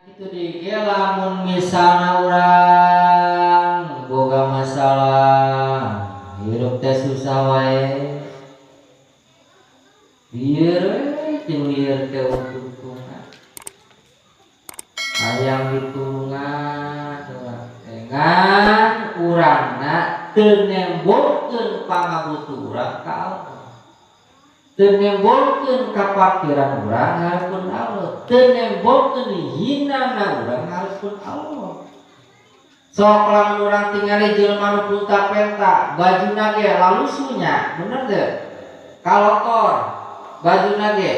Itu di lamun misalna urang boga masalah hirup teh susah wae. Lieur we jeung lieur teh untung-untungan. Hayang ditulungan urang teh ngan urangna teu nembokeun pangabutuh urang ka Allah. Teu nembokeun kapakiran urang hareupeun Allah, teu nembokeun hinana urang hareupeun Allah. Sok lamun urang tingali jelema nu punta-penta, bajuna ge lalusunya, bener teu? Kalotor bajuna ge,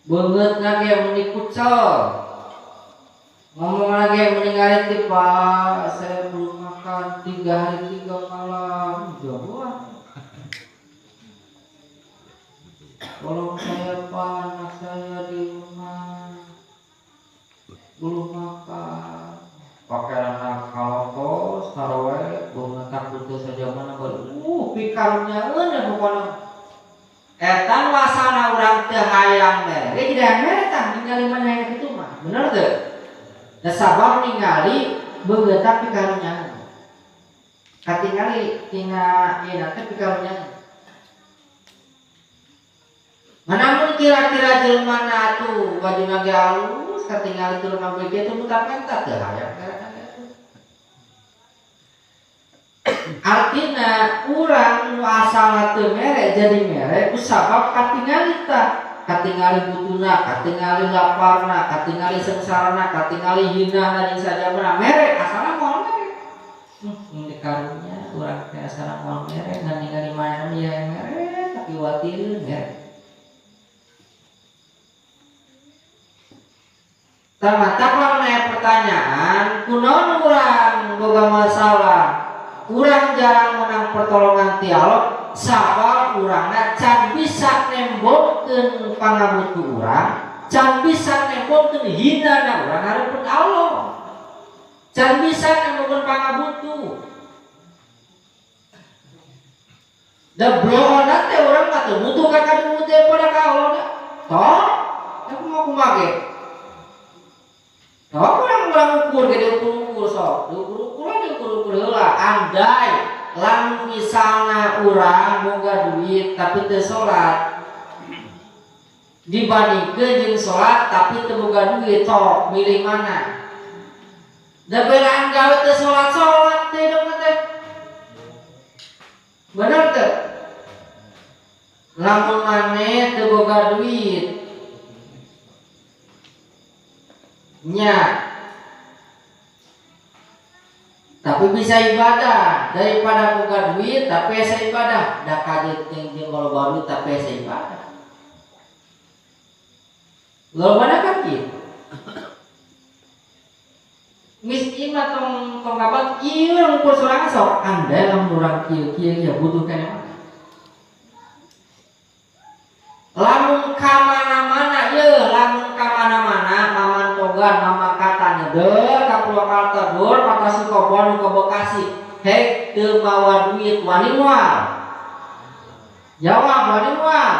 beungeutna ge meuni kucel, ngomongna ge meuni ngarit, Pak, saya belum makan 3 hari 3 malam, jagoan. Tolong saya Pak, anak saya di rumah belum makan. Pakai anak kalotos, sarowe, bunga takut saja mana baru. Pikarunyaeun ya pokona. Eta wasana urang teu hayang mere, jadi hayang mere tah ningali mana kitu mah. Bener teu? Da sabab ningali beungeut pikarunyaeun. Katingali tina ieu teh pikarunyaeun. Manamun kira-kira jelema na atuh bajuna ge alus katingali turun abg teu muta-menta teu hayang mere atuh. Artina urang nu asalna teu mere jadi mere ku sabab katingali tah, katingali butuna, katingali laparna, katingali sengsarana, katingali hinana jeung sajabana mere asalna moal mere. Mun karunya urang teh asalna moal mere ngan ningali manehna ieu mere tapi watir mere. Tamatak lamun aya pertanyaan, kunaon urang boga masalah? Urang jarang menang pertolongan ti Allah, sabab urangna can bisa nembokeun pangabutuh urang, can bisa nembokeun hinana urang hareupeun Allah. Can bisa nembokeun pangabutuh. Da bloona teh urang mah teu butuh ka kadieu teh pada ka Allah da. Toh, aku mau kumaha ge? Toh urang ukur ge diukur-ukur sok, diukur-ukur diukur-ukur heula. Andai lamun misalna urang boga duit tapi teu salat, dibandingkeun jeung salat tapi teu boga duit, sok milih mana? Da belaan gawe teu salat-salat teh dong teh. Bener teu? Lamun maneh teu boga duit nya, tapi bisa ibadah daripada boga duit tapi asa ibadah. Da kaget jeung loba duit tapi asa ibadah. Loba kan kitu. Geus ieu mah tong kabat ieu ngumpul sorangan sok andai lamun urang kieu kieu ya butuh keneh mah. Lamun ka mana-mana ieu, lamun ka mana-mana mamantogan mamakatan deur ka Purwakarta deur ka Tasik ka Bekasi hek teu mawa duit wani moal? Jawab wani moal?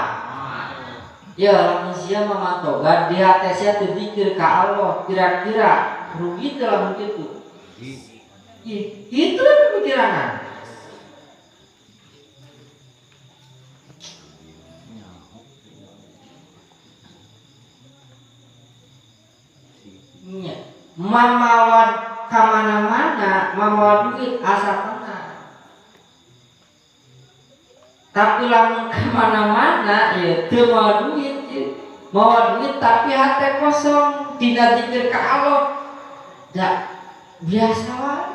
Ya lamun sia mamantogan di hate sia teu zikir ka Allah kira-kira rugi teu lamun kitu? Itu pemikiranna. Nya, mamawa ka mana-mana, mamawa duit asa tenang. Tapi lamun ka mana-mana ya teu mawa duit, ya. Mawa duit tapi hate kosong, dina zikir ka Allah. Da biasa wae.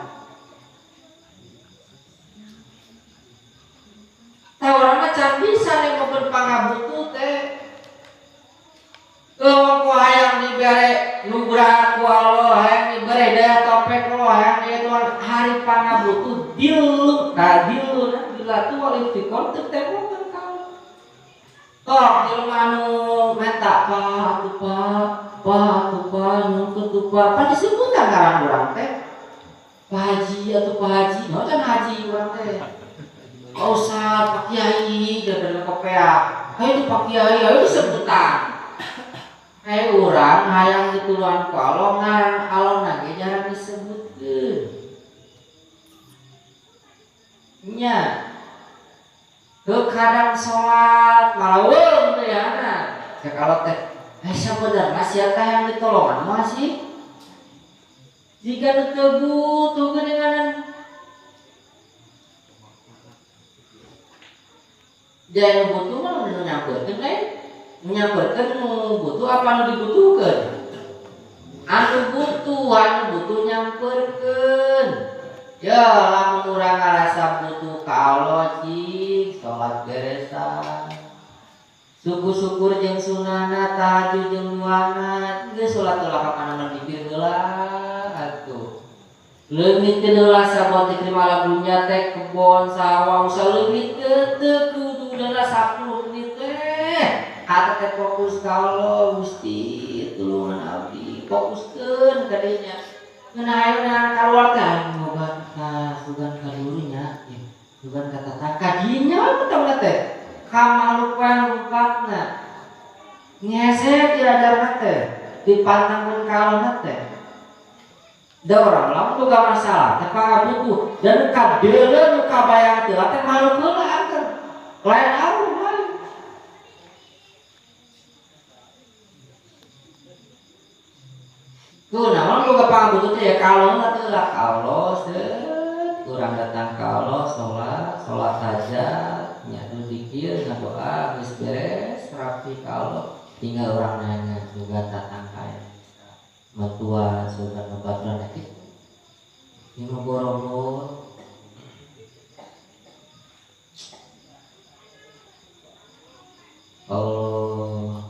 Tah urang mah can bisa nembokeun pangabutuh teh. Ku hayang dibere nugraha ku Allah, hayang dibere daya topek Allah, hayang ieu Tuhan hari pangabutuh dilu ka dilu na bila tu wal iftikor teu tembokeun ka Allah. Tok jelema anu menta Pak atuh Pak, Pak atuh Pak, nyungkeun tuh Pak, pan disebutan ngaran urang teh. Pak Haji atuh Pak Haji, naon can haji urang teh. Pak Ustad, Pak Kiai, daripada kopeak. Hayu tuh Pak Kiai, hayu disebutan. Hai urang hayang ditulungan ku Allah ngaran Allah ge jarang disebutkeun. Nya. Heuh kadang salat malaweung teh ana. Cek Allah teh, "Eh sabenerna sia teh hayang ditolongan mah sih?" Jika nu teu butuh geuninganan. Jaya nu butuh mah nu nyampeurkeun lain. Nyampeurkeun nu butuh apa nu dibutuhkeun? Anu butuh nyampeurkeun. Ya lamun urang ngarasa butuh ka Allah cik salat beresan. Syukur-syukur jeung sunahna, tahajud jeung duhana, geus salat ulah ka mana-mana mikir heula atuh. Leungitkeun heula sabotik malam dunya teh kebon sawah usah leungitkeun teu kudu heula 10 menit teh. Hate teh fokus ka Allah Gusti tulungan abdi fokuskeun ka dinya. Ngeunah ayeuna kaluar teh moga ka sugan ka dieunya, sugan ka tatangga ka dinya tong teh. Ka makhluk wae lumpatna. Ngesek diajarna teh, dipantangkeun ka Allah teh. Da urang lamun boga masalah teh pangabutuh dan kadeuleu nu kabayang teh teh makhluk heula angker. Lain Allah lain. Kunaon boga pangabutuh teh ya ka Allah teh lah ka Allah seut urang datang ka Allah salat, salat hajat, nya zikir, ngadoa geus beres rapi ka Allah tinggal urang nanya sugan tatangga mertua sugan babaturan eta ieu mah borobo. Allah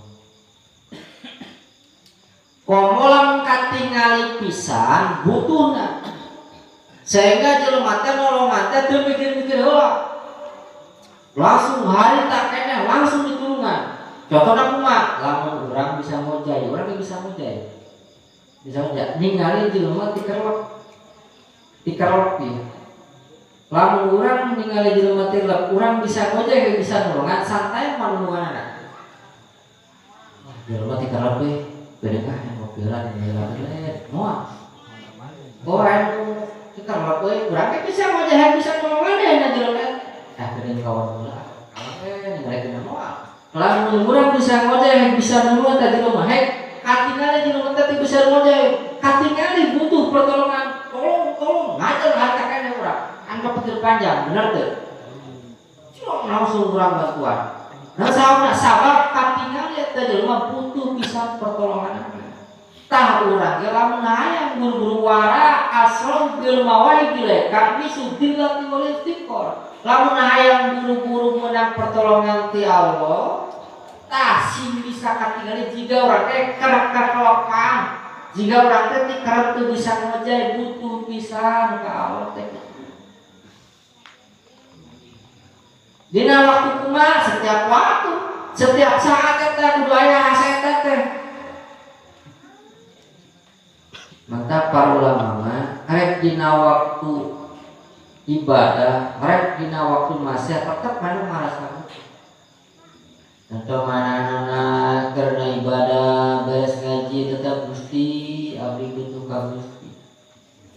komo lamun katingali pisan butuhna sehingga jelema teh nolongan teh teu mikir-mikir heula langsung hari tak keneh langsung ditulungan. Contohna kumaha lamun urang bisa ngojay, urang ge bisa ngojay. Bisa ngojay ningali jelema tikerlek. Tikerlek ieu. Lamun urang ningali jelema tikerlek, urang bisa ngojay ge bisa nolongan santai manulunganana. Wah, jelema tikerlek we, beda kah yang mobilan yang moal. Oh, anu tikerlek we, urang ge bisa ngojay bisa nolongan deh na jelema. Ah, geuning kawan heula. Kawan we ningali dina moal. Lamun urang bisa ngojay bisa nulungan teh jelema hek katingali jelema teh bisa ngojay, katingali butuh pertolongan, tolong tolong ngajar harta kene urang. Anggap pikir panjang, bener teu? Cilok langsung urang bantuan. Nah, sahabat, sabab katingali eta jelema butuh pisan pertolongan. Tah urang ge lamun hayang buru-buru wara asal bil mawahi bileka bisudillati wal iftiqar. Lamun hayang buru-buru menang pertolongan ti Allah, tah sing bisa katingali jiga urang teh kerek-kerekan. Jiga urang teh ti kerep teu bisa ngojay butuh pisan ka Allah teh. Dina waktu kumaha setiap waktu, setiap saat eta kudu aya rasa eta teh. Mantap para ulama mah rek dina waktu ibadah, rek dina waktu maksiat tetep mana marasa butuh. Tentu manana karena ibadah beres ngaji tetap Gusti abdi butuh ka Gusti.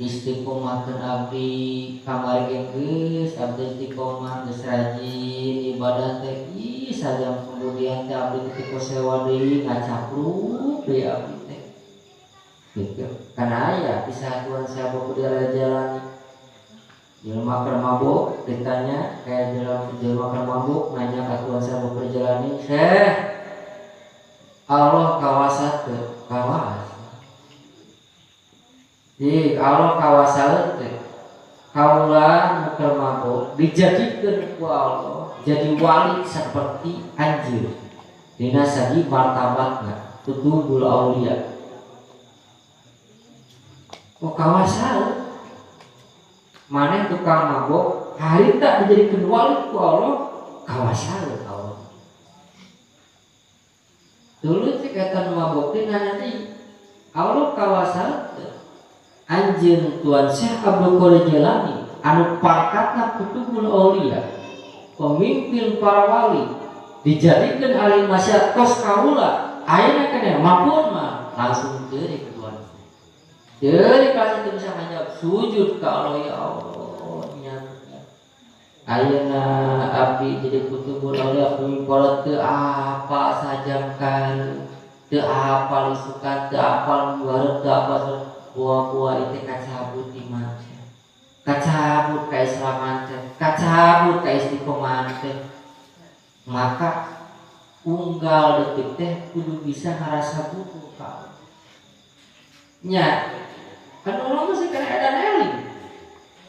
Istiqomahkeun abdi kamari geus abdi istiqomah geus rajin ibadah teh ih sajam kemudian teh abdi teh kosewa deui ngacapruk deui abdi teh. Gitu. Karena aya kisah Tuhan siapa kudu jalani. Jelema keur mabuk ditanya kayak jelema keur mabuk nanya ka Tuhan siapa perjalani, "Syekh, Allah kawasa teu?" Kawasa. Di Allah kawasa teu. Kaula nu keur mabuk dijadikeun ku Allah jadi wali seperti anjir. Dina sagi martabatna kutubul aulia. Oh kawasa maneh tukang mabok harita dijadikeun wali ku Allah kawasa Allah. Dulu cek eta nu mabok teh nanya deui, Allah kawasa teu? Anjeun Tuan Syekh Abdul Qadir Jailani anu pangkatna kutubul aulia, pemimpin para wali, dijadikeun ahli masyarakat kos kaula Ayeuna keneh mampun mah langsung ceurik kedua. Ceurik langsung teu bisa ngajawab sujud ka Allah ya Allah nya. Ayeuna abdi jadi kutubul aulia pemimpin teu apa sajam kan teu apal isukan teu apal mubarek teu apal buah-buah itu kacabut iman teh. Kacabut kaislaman teh, kacabut kaistiqomahan teh. Maka unggal detik teh kudu bisa ngarasa butuh ka Allah. Nya, kan urang masih kena edan eling.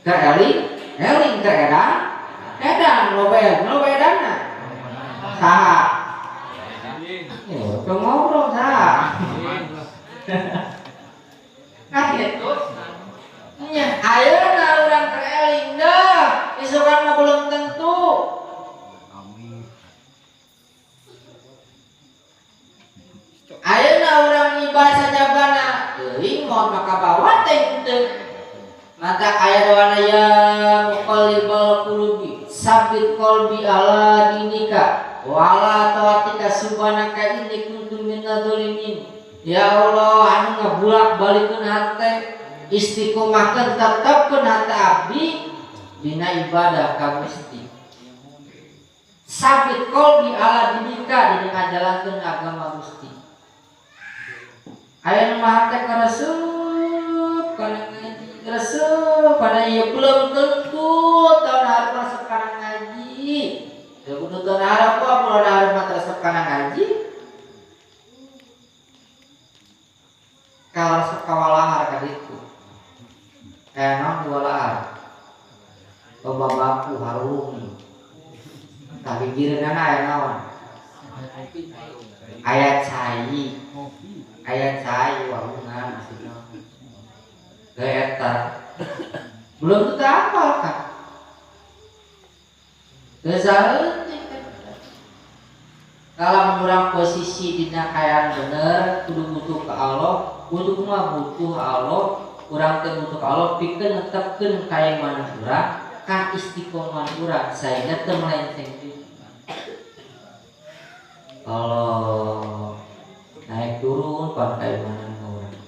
Ka eling, eling ka edan, edan loba loba edanna. Saha? Ya, teu ngobrol saha. Nah gitu. Nya, ayeuna urang keur eling dah, isukan mah belum tentu. Ayeuna urang ibadah sajabana teuing moal maka bawa teh teu. Maka aya doana ya muqallibal qulubi sabit qalbi ala dinika wa ala taatika subhanaka inni kuntu minadz zalimin. Ya Allah anu ngabulak-balikeun hate istiqomahkeun tetepkeun hate abdi dina ibadah ka Gusti. Sabit qalbi ala dinika dina ngajalankeun agama Gusti. Aya nu mah hate karesep kana ngaji, resep kana ieu belum tentu tahun hareup resep kana ngaji. Ya kudu tahun hareup mah bulan hareup mah resep kana ngaji. Kalau resep kawalahar ka ditu. Aya naon di walahar? Loba baku harung. Tah gigireunana aya naon? Aya cai. Aya cai walungan maksudna. Eta belum tentu apal kan. Geus kalau mengurang posisi dina kayaan bener kudu butuh ka Allah, kudu mah butuh Allah, urang teh butuh ka Allah pikeun netepkeun kaimanan urang, ka istiqomah urang sehingga teu melenceng. Kalau naik turun pan kaimanan urang.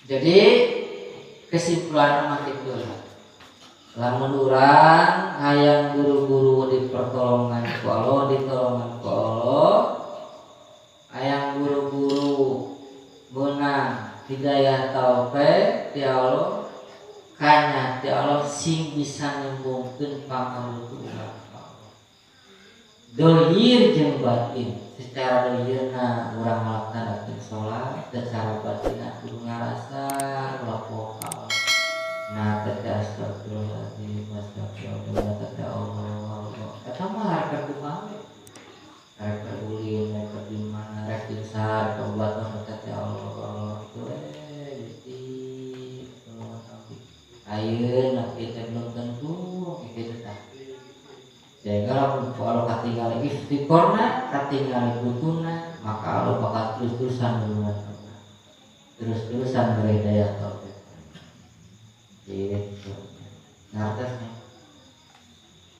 Jadi kesimpulan mah kitu lah. Lamun urang hayang guru-guru dipertolongan ku Allah, ditolongan ku Allah, hayang guru-guru meunang hidayah taufik ti Allah, kanya ti Allah sing bisa nyembungkeun pangabutuh urang. Dohir jeung batin, secara dohirna urang ngalaksanakeun salat, secara batinna kudu ngarasa ulah poho ka Allah. Nah, teh astagfirullahaladzim, astagfirullah, teh Allah, Allah. Eta mah harga kumaha we? Rek ulin, rek di mana, rek di sar, rek obat teh Allah, Allah itu Gusti, tolong abdi. Ayeuna kita belum tentu kitu tah. Sehingga lamun kalau katingali iftiqorna, katingali butuhna, maka Allah bakal terus-terusan nulungan kita. Terus-terusan beri daya taufik. Gitu. Ngartosnya.